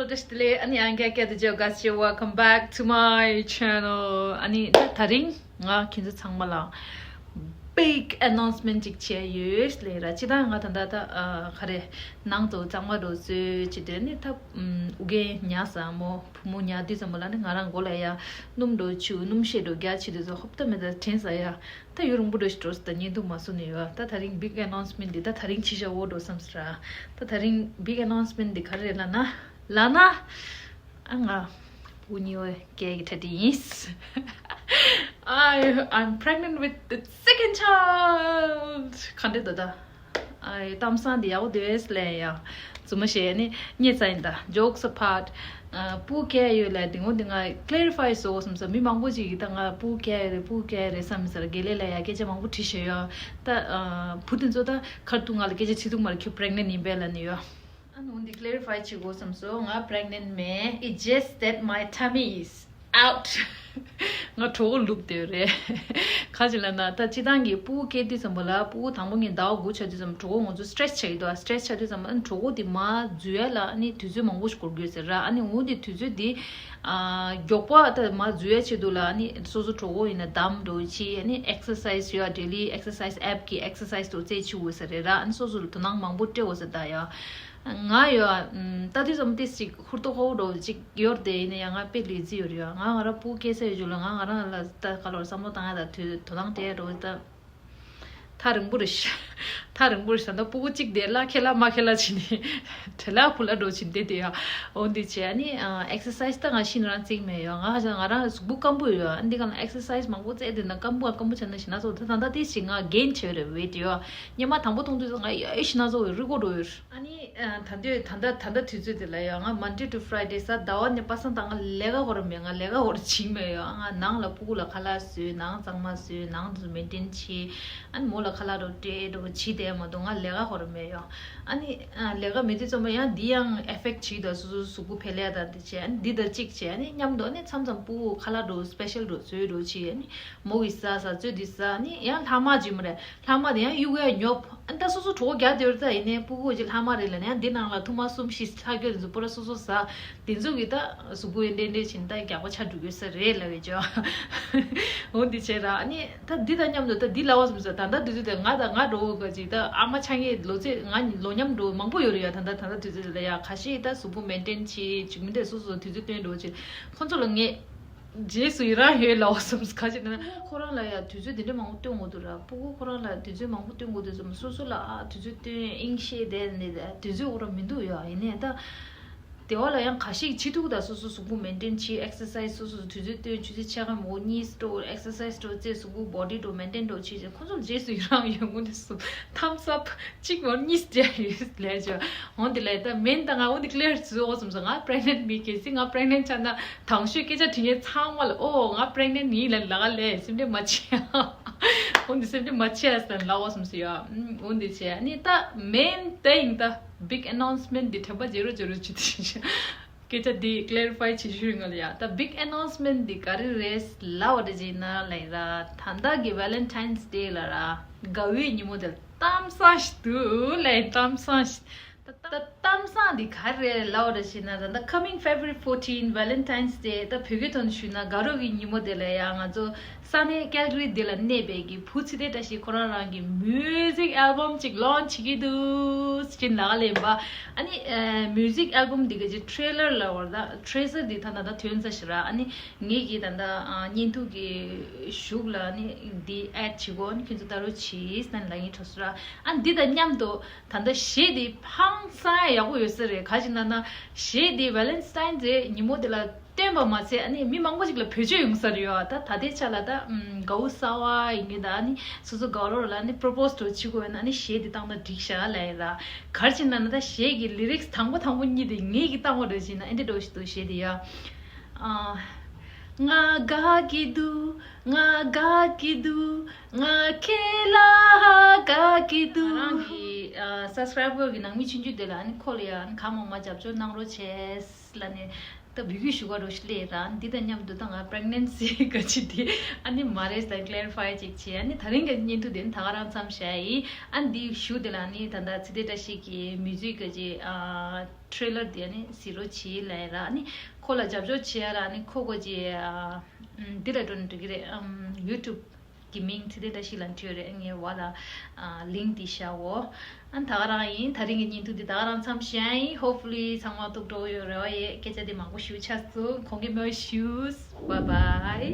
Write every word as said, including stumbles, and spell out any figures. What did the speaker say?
བཀྲ་ཤིས་བདེ་ལེགས། ཨ་ནི་ཨང་ཀ་ཀ་དེ་ཇོ་ག་ཆེ། Welcome back to my channel. ཨ་ནི་ད་དེ་རིང་ང་ཁྱེད་ཚོ་ཚང་མ་ལ་big announcement ཅིག་བྱས་ཡོད་ལེ་ར། ཅི་ད་ང་ད་ད་ད་ཨ་ག་རེ་ནང་དུ་གཙང་མ་འགྲོ་ཚོད་ཅི་དེ་ནི་ད་ཨུ་རྒྱན་ཉལ་ས་མོ་བུ་མོ་ཉལ་དུས་ཙམ་པ་ལ་ནི་ང་རང་མགོ་ལ་ཡ་སྣུམ་འགྲོ་ཆུ་སྣུམ་ཤེད་འགྲོ་རྒྱ་ཆེ་དུས་ཚོ་ཧོབ་ཏ་མེ་ད་དྲན་ས་ཡ། ད་ཡུན་རིང་པོ་འགྲོ་ཞིག་འགྲོ་ས་ད་བརྙན་ཐུང་མ་བཟོ་ནས་ཡོད། ད་དེ་རིང་big announcement འདི་ད་དེ་རིང་ཕྱི་ཞག་འོ་འགྲོ་བསམ་སི་ར། ད་དེ་རིང་big announcement འདི་ག་རེ་རེད་ལབ་ན། ལབ་ན། ཨ་ང་བུ་གཉིས་པ་སྐྱེ་གི་གྲ་སྒྲིག་ཡིན། I I'm pregnant with the second child. ག་འདྲ་འདུག་ད། ཨའི་གཏམ་བཟང་འདི་ཡག་པོ་འདུག་ལབ་ཡ། རྫུན་མ་བཤད་ནི་རྙེད་ཚར་ཡིན་ད། Jokes apart. ཨ་སྤུ་གུ་སྐྱེས་ཡོད་ལབ་དེ་ངོ་འདི་ང་clarify བཟོ་དགོས་བསམ་སོང་། མི་མང་པོ་ཅིག་གིས་ད་ང་སྤུ་གུ་སྐྱེས་ཡོད་རེད་སྤུ་གུ་སྐྱེས་ཡོད་རེད་བསམ་མི་ཟེར་དགེ་ལས་ལ་ཡ་སྐད་ཆ་མང་པོ་དྲིས་བཞག་ཡོད། ད་ཨ་བུ་དེ་ཚོ་ད་ཁར་ཐུག་ང་ལ་སྐད་ཆ་དྲིས་ཐུབ་མ་རེད། ཁྱོད་pregnant ཡིན་པས་ལབ་ནི་ཡོད། ཨ་ནི་འོ་འདི་clarify བྱེད་དགོས་བསམ་སོང་། ང་pregnant མེད། It's just that my tummy is out. ང་གྲོད་ཁོག་ལུག་བསྡད་རེད། ག་ཅི་ལབ་ན་ད་སྤྱིར་བཏང་གི་སྤུ་གུ་སྐྱེ་དུས་ཙམ་པ་ལ་སྤུ་གུ་དང་པོ་ངས་ཟླ་བ་དགུ་ཆགས་དུས་ཙམ་གྲོད་ཁོག་ང་ཚོ་stretch བྱ་ཡི་འདུག stretch བྱ་དུས་ཙམ་ཨ་ནི་གྲོད་ཁོག་དེ་མར་འཛུལ་ཡ་ལ་ཨ་ནི་དུས་ཚོད་མང་པོ་ཞིག་འགོར་གྱི་ཡོད་ཟེར་ར། ཨ་ནི་འོ་འདི་དུས་ཚོད་དེ་ཨ་མགྱོགས་པ་ད་མར་འཛུལ་ཡ་ཆེད་དུ་ལ་ཨ་ནི་སོ་སོ་གྲོད་ཁོག་ཡིན་ན་འདམ་འགྲོ་ཆེད་ཨ་ནི་exercise ཡོད། Daily exercise app གི་exercise དུ་རྩེ་ཆུ་འོ་ཟེར་རེད་ར། ཨ་ནི་སོ་སོ་ལ་དོ་སྣང་མང་པོ་སྤྲད་འོ་ཟེར་ད་ཡ། ང་ཡོད་ཨ། ད་དུས་ཙམ་ཏིས་ཅིག་ཧུར་ཐོག་ཧོ་འགྲོ་ཅིག་ཡོད་དེ་ཡིན་ན་ཡང་ང་དཔེ་ལས་རྩིས་ཡོད་རེད་ཡ། ང་ང་རང་སྤུ་གུ་སྐྱེ་ས་ཡོད་རྒྱུ་ལ་ང་ང་རང་ལ་ད་ག་ལོར་བསམ་བློ་བཏང་ཡ་ད་དུས་དོ་སྣང་སྤྲད་ཡ་འགྲོ་ད། ཐག་རིང་པོ་རེད་ཤག་ཐག་རིང་པོ་རེད་ཤག་ད་སྤུ་གུ་གཅིག་དེ་ལ་ཁེ་ལ་མ་ཁེ་ལ་བྱས་ནས་བྲེལ་ལ་ཕུ་ལ་འགྲོ་བྱས་ནས་བསྡད་དེ་ཡ། འོ་འདི་བྱས་ཨ་ནི་exercise ད་ང་ཤི་ན་རང་རྩིས་མེད་ཡ། ང་ང་རང་གཟུགས་པོ་སྐམ་པོ་ཡོད་ཡ། འདི་ག་ལ་exercise མང་པོ་རྩེད་དེ་ན་སྐམ་པོ་སྐམ་པོ་བྱས་ན་ཞེ་ན་ཚོ་ད་ད་ད་དེ་ཞིག་ང་gain བྱས་རེད་weight ཡ། ཉི་མ་དང་པོ་མཐོང་དུས་ང་ཡ་ཞེ་ན་ཚོ་རི་གོ་འགྲོ་ཡོད། ཨ་ནི་ཨ་ད་དུས་ད་ལྟ་ད་ལྟ་དུས་ཚོད་དེ་ལ་ཡང་ང་Monday to Friday གཟའ་ཟླ་བ་ནས་པ་སངས་ད་ང་ལས་ཀ་ཧོར་མེད། ང་ལས་ཀ་ཧོར་བྱིང་མེད་ཡོད། ང་ནང་ལ་སྤུ་གུ་ལ་ཁ་ལག་བཟོས། ནང་གཙང་མ་བཟོས། ནང་དུ་maintain བྱས། ཨ་ནི་མོ་ལ་ཁ་ལག་རོ་སྤྲད་རོ་བྱས་བསྡད་མ་གཏོགས་ང་ལས་ཀ་ཧོར་མེད་ཡོད། ཨ་ནི་ཨ་ལས་ཀ་མེད་དུས་ཙམ་པ་ཡང་འདི་ཡང་effect བྱེད་དོ། སོ་སོ་གཟུགས་པོ་འཕེལ་ཡ་དང་འདི་བྱས། ཨ་ནི་འདི་དང་གཅིག་བྱས། ཨ་ནི་མཉམ་དུ་ཨ་ནི་མཚམས་མཚམས་སྤུ་གུ་ཁ་ལག་རོ་special རོ་བཟོས་རོ་བྱས། ཨ་ནི་མོ་གིས་ཟ་ཟ་ཚོད་འདི་ཟ། ཨ་ནི་ཡང་ལྷག་མ་བྱེད་མ་རེད། ལྷག་མ་དེ་ཡང་གཡུག་ཡ་ཉོབ། ཨ་ད་སོ་སོ་གྲོད་ཁོག་རྒྱགས་དེ་བར་ད་ཡིན་ནའི་སྤུ་གུ་ཅིག་ལྷག་མ་རེད་ལབ་ནས་ཡང་འདི་ནང་ལ་ཐུར་མ་གསུམ་བཞི་ལྷག་རྒྱུ་དེ་ཚོ་པོ་ར་སོ་སོ་ཟ། དེ་ཚོ་གིས་ད་གཟུགས་པོ་ཡང་འདྲེན་འདྲེན་བྱས་ནས་ད་རྒྱགས་པ་ཆགས་འགྲོ་གི་ས་རེད་ལབ་ཡོད་ཅོ། འོ་འདི་བྱས་ར། ཨ་ནི་ད་འདི་དང་མཉམ་དུ་ད་འདི་ལབ་པ་བསམ་ས། ད་ད་དུས་ཚོད་དེ་ང་དང་ང་གྲོད་ཁོག་ཅིག་ད་ཨ་མ་ཆགས་མཁན་ལོ་ཚད་ང་ལོ་མཉམ་འགྲོ་མང་པོ་ཡོད་རེད་ཡ། ད་ད་ད་ད་དུས་ཚོད་དེ་ལ་ཡ་ཁ་ཤས་ད་གཟུགས་པོ་maintain བྱེད་ཅིག་མི་འདྲ་སོ་སོ་དུས་ཚོད་བཏོན་འགྲོ་ཅིག་ཁོ་ཚོ་ལ་ངས། རྗེས་སུ་ཡི་རང་ཡོད་ལབ་པ་བསམ་སོང་། ག་ཅི་ན་ཁོ་རང་ལ་ཡང་དུས་ཚོད་དེ་འདྲ་མང་པོ་སྟོན་དགོས་འདུག་ར། སྤུ་གུ་ཁོ་རང་ལ་དུས་ཚོད་མང་པོ་སྟོན་དགོས་འདུག་བསམ། སོ་སོ་ལ་ཨ་དུས་ཚོད་སྟོན་དབྱིངས་ཤེས་དེ་ནི་དུས་ཚོད་འོ་ར་མི་འདུག་ཡ། ཡིན་ནའི་ད་དེ་བ་ལ་ཡང་ཁ་ཤས་བྱེད་ཐུབ་ད། སོ་སོ་གཟུགས་པོ་maintain བྱེད། exercise སོ་སོ་དུས་ཚོད་སྟོན། ཆུ་ཚོད་ཕྱེད་ཀ་མོ་གཉིས་སྤྲོ། exercise སྤྲོ་རྩེ་གཟུགས་པོ་body སྤྲོ་maintain སྤྲོ་བྱེད་ཅེས་ཁོ་ཚོ་རྗེས་སུ་ཡི་རང་ཡོད་ངོ་ནི་སུ་thumbs up གཅིག་བར་གཉིས་བརྒྱབ་ཡོད་ལས་བྱ། འོན་ཏེ་ལས་ད་མེན་ད་ང་འོན་ཏེ་clear བཟོ་འོ་བསམ་སོང་། ང་pregnant མིན། གལ་སྲིད་ང་pregnant ཆགས་ན་དང་ཤོས་སྐད་ཆ་དྲི་མཁན་ཚང་མ་ལ་ཨོ་ང་pregnant ཡིན་ལ་ལ་ག་ལས་སེམས་ཁྲལ་མ་བྱེད་ཨ། འོན་ཏེ་སེམས་ཁྲལ་མ་བྱེད་ཨ་ཟེར་ལ་འོ་བསམ་སོང་ཡ། འོན་ཏེ་བྱས་ཨ་ནི་ད་མེན་ད་ཡིན་ད་big announcement འདི་དྲན་པ་བརྗེད་རོགས་བརྗེད་རོགས་བྱེད་དེ། སྐད་ཆ་འདི་clarify བྱེད་ཤུལ་ང་ལ་ཡ། ད་big announcement འདི་ག་རེ་རེད་ལབ་པ་རེད་ཅེ་ན་ལ་ཡིན་ར། ད་ལྟ་གི་Valentine's Day ལ་ར་དགའ་བའི་ཉིན་མོ་དེ་ལ་གཏམ་བཟང་ཞིག་འདུག་ལ་ཡིན། གཏམ་བཟང་ཞིག་ད་ད་གཏམ་བཟང་འདི་ག་རེ་རེད་ལབ་པ་རེད་ཅེ་ན་ད་ལྟ་coming February fourteen Valentine's Day ད་བོད་སྐད་ཐོག་ནས་ཞུས་ན་དགའ་རོགས་ཀྱི་ཉིན་མོ་དེ་ལ་ཡ་ང་ཚོ་ས་གནས་Calgary འདི་ལ་གནས་པའི་གི་བུ་ཚེ་བརྟན་བཀྲ་ཤིས་ཁོ་རང་རང་གི་music album ཅིག་launch བྱེད་ཀྱི་འདུག་ཅེས་ལབ་ལེན་པ། ཨ་ནི་music album འདི་ག་ཅིག་trailer ལབ་པ་ད་teaser འདི་ད་ད་ད་ཐོན་ཚར་ཤག་ར། ཨ་ནི་ངེད་ཀྱི་ད་ད་བརྙན་ཐུང་གི་གཞུག་ལ་ཨ་ནི་འདི་add བྱེད་དགོས། ཨ་ནི་ཁྱོད་ཚོ་ལྟ་རོགས་གྱིས་ལབ་ལབ་ཡིན་འགྲོ་སོང་ར། ཨ་ནི་འདི་དང་མཉམ་དུ་ད་ད་གཞས་འདི་ཧང་སང་ཡག་པོ་ཡོད་ས་རེད། ག་ཅི་ན་ན་གཞས་འདི་Valentine's Day ཉིན་མོ་དེ་ལ་བཏོན་པ་མ་ཚད་ཨ་ནི་མི་མང་པོ་ཞིག་ལ་བེད་སྤྱོད་ཡོང་ས་རེད་ཡ། ད་ད་ལྟའི་ཆ་ལ་ད་ཨམ་དགའ་བོ་གསར་པ་ཡིན་གྱི་ད་ཨ་ནི་སོ་སོ་དགའ་རོགས་ལ་ཨ་ནི་propose འགྲོ་བྱེད་དགོས་ན་ཨ་ནི་གཞས་འདི་བཏང་ན་འགྲིག་ཤག་ལབ་ཡིན་ར། ག་རེ་བྱས་ན་ན་ད་གཞས་ཀྱི་lyrics དང་པོ་དང་པོ་གཉིས་དེ་ངེད་ཀྱིས་བཏང་བ་རེད་ཅེ་ན་ཨེ་འདྲ་འགྲོ་ཞིག་འདུག་གཞས་དེ་ཡ། ཨ། ང་དགའ་གི་འདུག་ང་དགའ་གི་འདུག་ང་ཁྱེད་ལ་དགའ་གི་འདུག་ང་རང་གི་ཨ་སབ་སི་ཀ་རའི་བར་གི་ནང་མི་ཆུང་ཆུང་དེ་ལ་ཨ་ནི་ཁོ་ལ་ཡང་གང་མང་མང་རྒྱབ་སྐྱོར་གནང་རོགས་བྱས་ལབ་ནས་ད་འབོད་སྐུལ་ཞུ་ག་རོགས་ཞུ་ལབ་ར། འདི་དང་མཉམ་དུ་ད་ང་པི་རེག་ནེན་སི་ག་ཅི་དེ་ཨ་ནི་མ་རེད་ལབ་ཀི་ལེ་རི་ཕའི་ཅིག་བྱས། ཨ་ནི་ད་རིང་གི་བརྙན་ཐུང་དེ་ནི་ད་ག་རང་མཚམས་བཞག་ཡིན། ཨ་ནི་འདི་གཞུག་དེ་ལ་ཨ་ནི་ད་ལྟ་ཚེ་བརྟན་བཀྲ་ཤིས་ཀྱི་མིའུ་ཟིག་གི་ཅིག་ཨ་ཊེ་རེ་ལར་དེ་ཨ་ནི་གཟིགས་རོགས་བྱེད་ལབ་ར། ཨ་ནི་ཁོ་ལ་རྒྱབ་སྐྱོར་བྱེད་ཡ་ར། ཨ་ནི་ཁོ་གོ་ཅི་ཨ་འདི་ལ་འགྲོ་ན་འགྲིག་གི་རེད། ཨམ་ཡུ་ཊུབ་གི་མིང་ཚེ་བརྟན་བཀྲ་ཤིས་ལབ་བྲིས་ཡོད་རེད། ངའི་བ་ལ་ཨ་ལིང་ཀི་འདི་བཞག་འོ། ཨ་ནི་ད་ག་རང་ཡིན། ད་རིང་གི་བརྙན་ཐུང་འདི་ད་ག་རང་མཚམས་བཞག་ཡིན། ཧོབ་ཕུ་ལི་ཚང་མ་ཐུགས་སྤྲོ་ཡོད་རེ་བ་ཡོད། སྐད་ཆ་འདི་མང་པོ་ཞུ་ཆགས་སོང་། གོང་གི་མོ་ཞུས། བའི་བའི།